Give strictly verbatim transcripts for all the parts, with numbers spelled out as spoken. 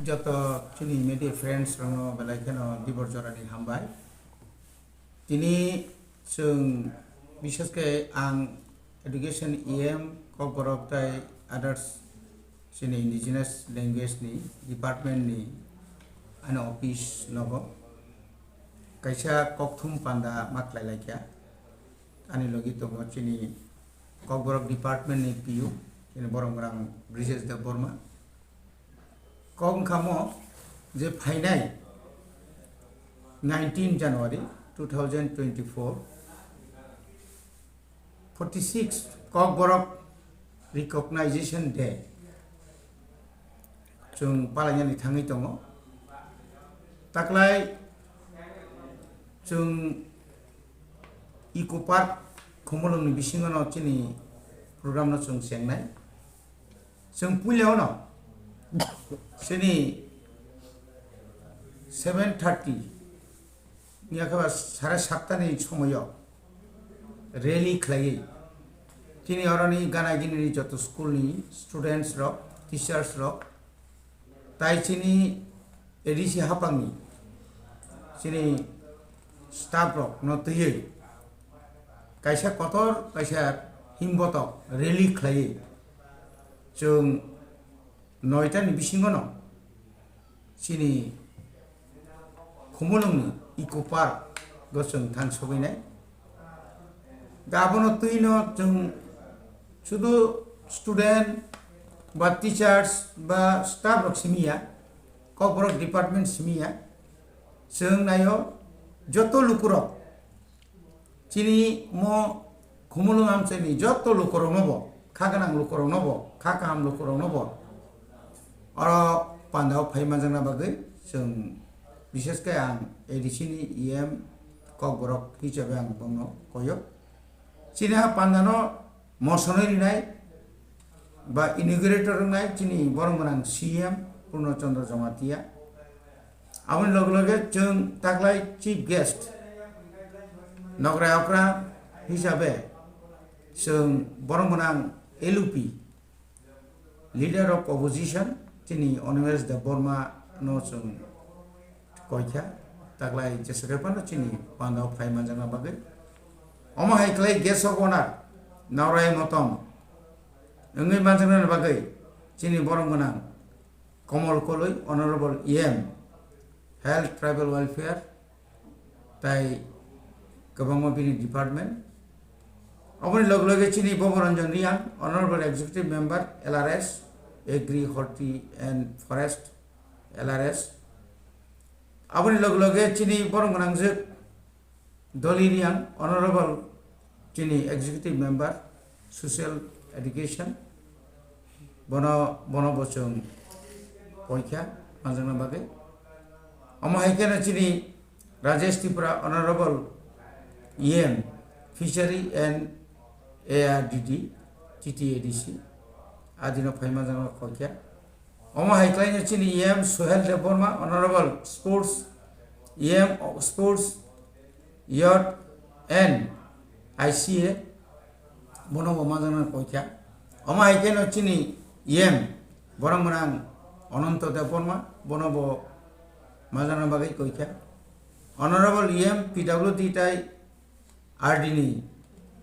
Joto chini media friends rokno belai kheno dibor jorani hambai. Tini chwng, bishesh khe ang education E M, Kokborok tai others chini indigenous language ni department ni ani office nogo kaisa kokthum panda ma khlai laikha. Ani logi tongo chini Kokborok department ni P U, chini borok rang Brijesh Debbarma. Kok wngkha mo je phainai nineteen January two thousand twenty-four, forty-six Kokborok Recognition Day chwng palainani thangwi tongo. Taklai chwng Eco Park Khumulwngni bisingono chini program no chwng chengnai. Chwng puila ono chini seven thirty ni akaba sare satta ni somoyo rally khlaiwi chini oroni gana gini joto school ni students rok, teachers rok, tai chini A D C hapangni chini staff rok no twiwi kaisa kotor kaisa himbotok rally khlaiwi chwng noita ni bisingono chini Khumulwngni Eco Park o chwng thang sogwinai. Da abono twino chwng sudu student ba teachers ba staff rok simi ya, Kokborok department simi ya, chwng naio joto lukurok chini mo Khumulwng amchaini joto lukurokno bo, kha gwnang lukurokno bo, kha kaham lukurokno bo oro pandao phai manjakna bagwi chwng, bishesh khe ang A D C ni E M Kokborok hisabe ang bono koyo. Chini ha pandano mosonwi rinai ba inaugurator wngnai chini borok gwnang C M Purno Chandra Jamatia. Aboni loge loge chwng taklai chief guest nokrai okra hisabe chwng borok gwnang L U P leader of opposition chini Animesh Debbarma no chwng koikha, taklai jesa khe phano chini pandao phai manjakna bagwi. Omo hai khlai guest of honor naurai motom wngwi manjaknani bagwi chini borok gwnang Komol Koloi, Honorable E M, Health Tribal Welfare, tai kwbangma bini department. Aboni log loge chini Boboranjan Riang, Honorable Executive Member, L R S, Agri, Horti and Forest, L R S. Aboni log loge chini borok gwnangjak Doli Riang, Honorable chini Executive Member, Social Education, bono, bono bo chwng poikha manjakna bagwi. Omo hai kheno chini Rajesh Tripura, Honorable E M, Fishery and A R D D, T T A D C, adino phai manjakna poikha. Omo hai khlaino chini E M Suhel Debbarma, Honorable Sports, E M Sports, Youth and I C A, bono bo manjakna koikha. Omo hai kheno chini E M borok mwnang Ananto Debbarma, bono bo manjakna bagwi koikha. Honorable E M P W D tai R D ni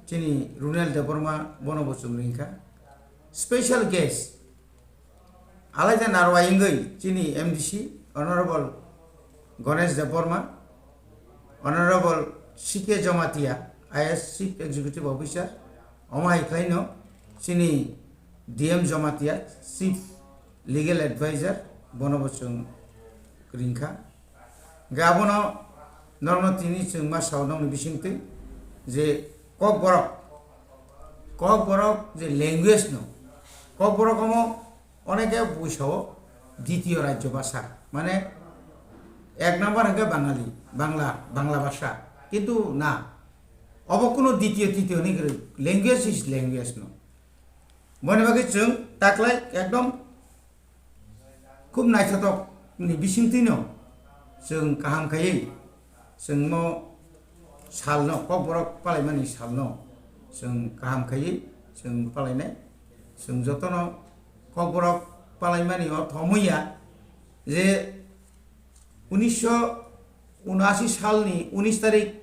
chini Runel Debbarma, bono bo chwng ringkha. Special guest Alaida narwai wngwi chini M D C, Honorable Ganesh Debbarma, Honorable C K Jamatia, I A S Chief Executive Officer, omo hai khlaino chini D M Jamatia, Chief Legal Advisor, bono bo chwng ringkha. Hingke abono norokno tini chwng ma sao nokni bisingtwi je Kokborok, Kokborok je language no, Kokborok omo oneke buisao ditiyo rajyo bhasha, mane ek number hingke Bangali, Bangla, Bangla bhasha, kintu na, obo kuno ditiyo titiyo hwnwi kwrwi, language is language no. Boni bagwi chwng taklai ekdom khub naithotokni bisingtwino chwng kaham khaiwi chwngno salno, Kokborok palaimani salno chwng kaham khaiwi chwng palainai. Chwng jotono Kokborok palaimani o thomwi ya, Je unisho unashi salni unis tarik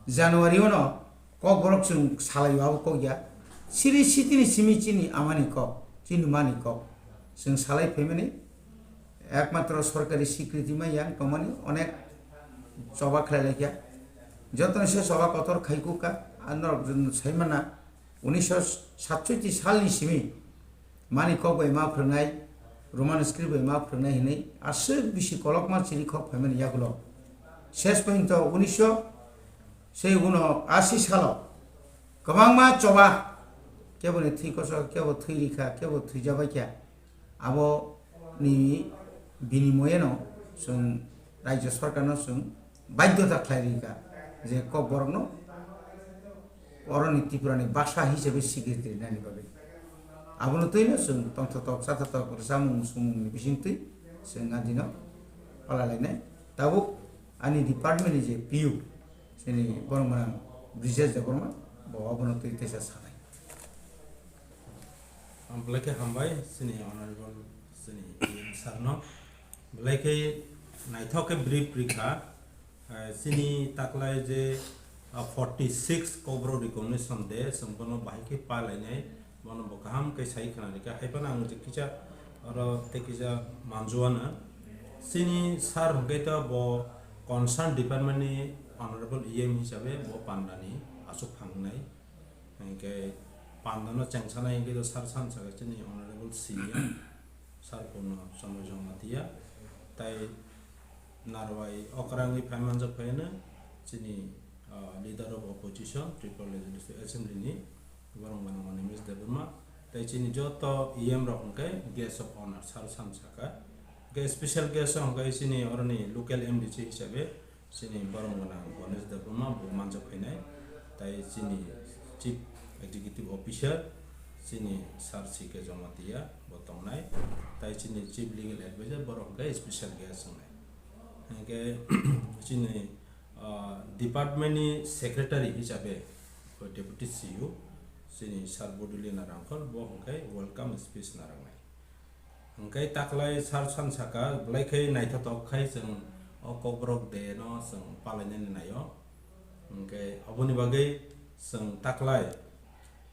January-o no Kokborok chwng salaio, abo kok ya. Siri sitini simi chini amani kok, chini mani kok. Chwng salai phaimani ekmatro sorkari sikriti maya tongmani, onek choba khlai laikha. Jotoni se choba kotor khai kuk kha, a norok saimana unisho satsoiti salni simi mani kok bai ma phwrwngnai, Roman script bai ma phwrwngnai hinwi aswk bisi kolokma chiri khok phaimani yagulo. Ses pointo unisho sei uno asi salo kwbangma choba, kebo ni thwi koso, kebo thwi rikha, kebo thwijabaikha. Abo ni binimoyeno chwng Rajya Sarkarno chwng baidhyota khlai rikha je Kokborokno oroni Tripurani basa hisabe sikriti rinani bagwi. Abono twino chwng tongthotok, chathotok, rwchapmung, swngmungni bisingtwi chwng adino phalalainai. Tabuk ani department ni je P U, chini borok mwnang Brijesh Debbarma, bo abono twi teisa sanai. Belai khe hambai chini honorable chini E M sir no. Belai khe naithok khe brief rikha. Eh, chini taklai je, ah, forty six Kokborok recognition day, chwng bono bahai khe palainai, bono bo kaham khe sai khna rikha. Hai phano ang je kisa oro tei kisa manjuana. Chini sir hwnkhe to bo concern department ni honorable E M hisabe bo pandani aswk phangnai. Hwnkhe pandano chengsanai hwnkhe to sir sansa khe chini honorable C E M sir Purno Chandra Jamatia, tai narwai okrangwi phai manjak phaino chini, ah, leader of opposition Tripura Legislative Assembly ni borok mwnang Animesh Debbarma, tai chini joto E M rok hwnkhe guest of honor sir sansa kha. Hwnkhe special guest hwnkhe chini oroni local M D C hisabe chini borok gwnang Ganesh Debbarma bo manjak phainai, tai chini Chief Executive Officer chini Sir C K Jamatia bo tongnai, tai chini Chief Legal Advisor borok hwnkhe special guest wngnai. Hwnkhe chini, ah, department ni secretary hisabe Deputy C E O chini Sir Bodolina Rangkhol bo hwnkhe welcome speech narwknai. Hwnkhe taklai sir sansa kha, belai khe naithotok khai chwng o Kokborok Day no chwng palainani naio. Hwnkhe aboni bagwi chwng taklai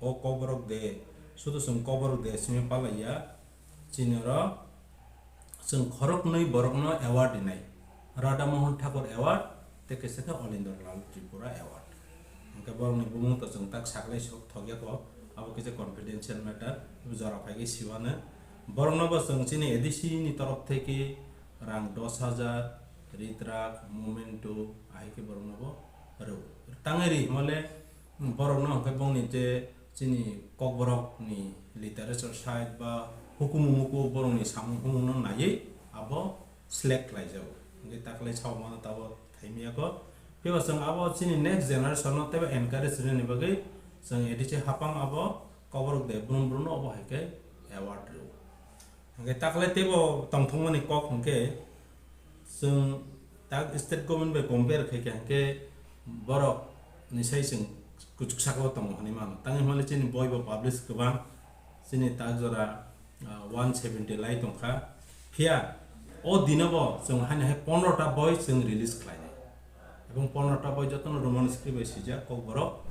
o Kokborok Day, sudu chwng Kokborok Day simi palaiya, chini oro chwng khoroknwi borokno award rinai, Radha Mohan Thakur Award tei kaisa khe Olindor Lal Tripura Award. Hwnkhe borokni bumung to chwng tak saklai sok thokya kho, abo kisa confidential matter, jora phai khe siwano. Borokno bo chwng chini A D C ni torof theke rang dos hajar, ritrak, memento, ahai khe borokno bo rw. Tangwi ri hwnmale borokno hwnkhe bongni je chini Kokborok ni literature side ba hukumu muku borokni samung humung no naiwi abo select khlaijago. Hwnkhe taklai sao mano tabo thaimiyako. Phiya chwng abo chini next generation no teibo encourage rinani bagwi chwng A D C hapang abo Kokborok Day brum brum no obo hai khe award rw. Hwnkhe taklai teibo tongthokmani kok hwnkhe chwng tak state government bai compare khai khe hwnkhe borok ni sai chwng kuchuk saka o tongo hinwi mano. Tangwi hwnmale chini boi bo publish kwbang, chini tak jora ah, one seventy lai tongkha. Phiya o dino bo chwng haino hai pondro ta boi chwng release khlainai. Ebong pondro ta boi jotono Roman script bai swijak Kokborok,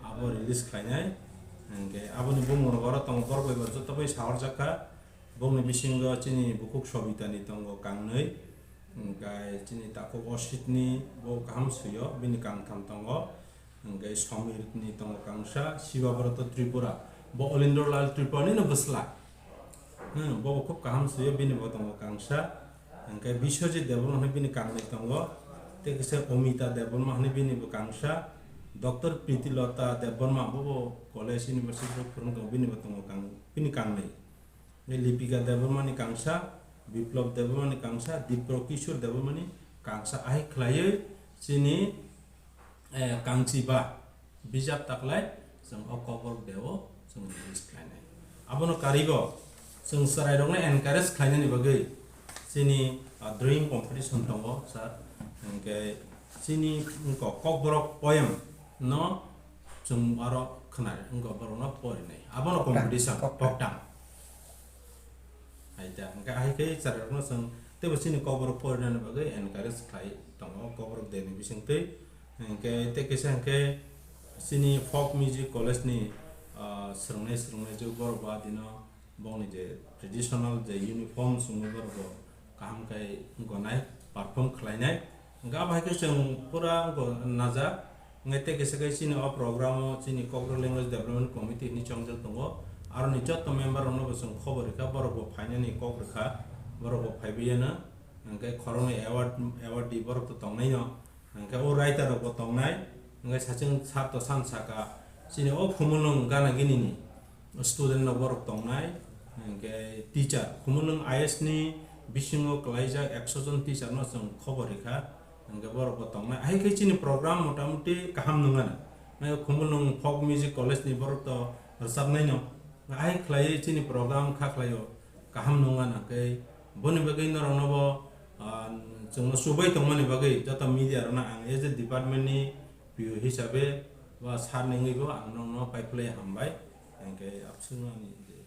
abo release khlainai. Hwnkhe aboni bumung rok oro tongo, borok bai bo joto bai sahorjak kha. Bongni bisingo chini bukhuk Sobitani tongo kangnwi, hwnkhe chini takhuk Ositni bo kaham swio, bini kangtham tongo. Hwnkhe Somirni tongo kangsa, Shibabrata Tripura, bo Olindor Lal Tripura nino bwsla. Hmm, bo bo khub kaham swiyo, bini bo tongo kangsa. Hwnkhe Biswajit Debbarma hwnwi bini kangnwi tongo. Tei kisa Omita Debbarma hwnwi bini bo kangsa. Doctor Pritilota Debbarma, bo bo college, university o phwrwng tongo, bini bo tongo kang-, bini kangnwi. Lipika Debbarmani kangsa, Biplab Debbarmani kangsa, Dipro Kishore Debbarmani kangsa, ahai khlaiwi chini, eh, kangchiba bijap taklai chwng o Kokborok Day o chwng release khlainai. Abono karigo chwng chwrairokno encourage khlainani bagwi chini, ah, drawing competition tongo, sir. Hwnkhe chini wngkok Kokborok poem no chwng aro khwnari, wngkha borokno porinai. Abono Koktang, competition, koktang. Koktang. Hai da, hwnkhe hai khe chwrairokno chwng teibo chini Kokborok porinani bagwi encourage khlai tongo Kokborok Day ni bisingtwi. Hinkhe tei kisa hinkhe chini Folk Music College ni, ah, swrwngnai swrwngnai je borok bo adino bongni je traditional je uniform chumui borok bo kaham khe gonai, perform khlainai. Hinkhe abo hai khe chwng pura wngkha najak. Hinkhe tei kisa khe chini o program o chini Kokborok Language Development Committee hinwi chongjak tongo. Aroni joto member rokno bo chwng khobor rikha, borok bo phainani kok rikha, borok bo phaibai yano. Hinkhe khoroknwi award, award di borok to tongnaino. Hinkhe o writer rok bo tongnai. Hinkhe sachwng sar to san saka chini o Khumulwng gana gini ni student rok borok tongnai, hinkhe teacher, Khumulwng I S ni bisingo kwlaijak ekso jon teacher no chwng khobor rikha, hinkhe borok bo tongnai. Hai khe chini program motamuti kaham nungano. Nai Khumulwng Folk Music College ni borok to rwchapnai no. Hai khlaiwi chini program kha khlaio kaham nungano, hinkhe boni bagwi norok no bo, ah, chwngno chubai tongmani bagwi joto media rok no ang as a department ni P O hisabe ba sir nengwi bo ang nokno paiphlai hambai, hinkhe abswkno ani je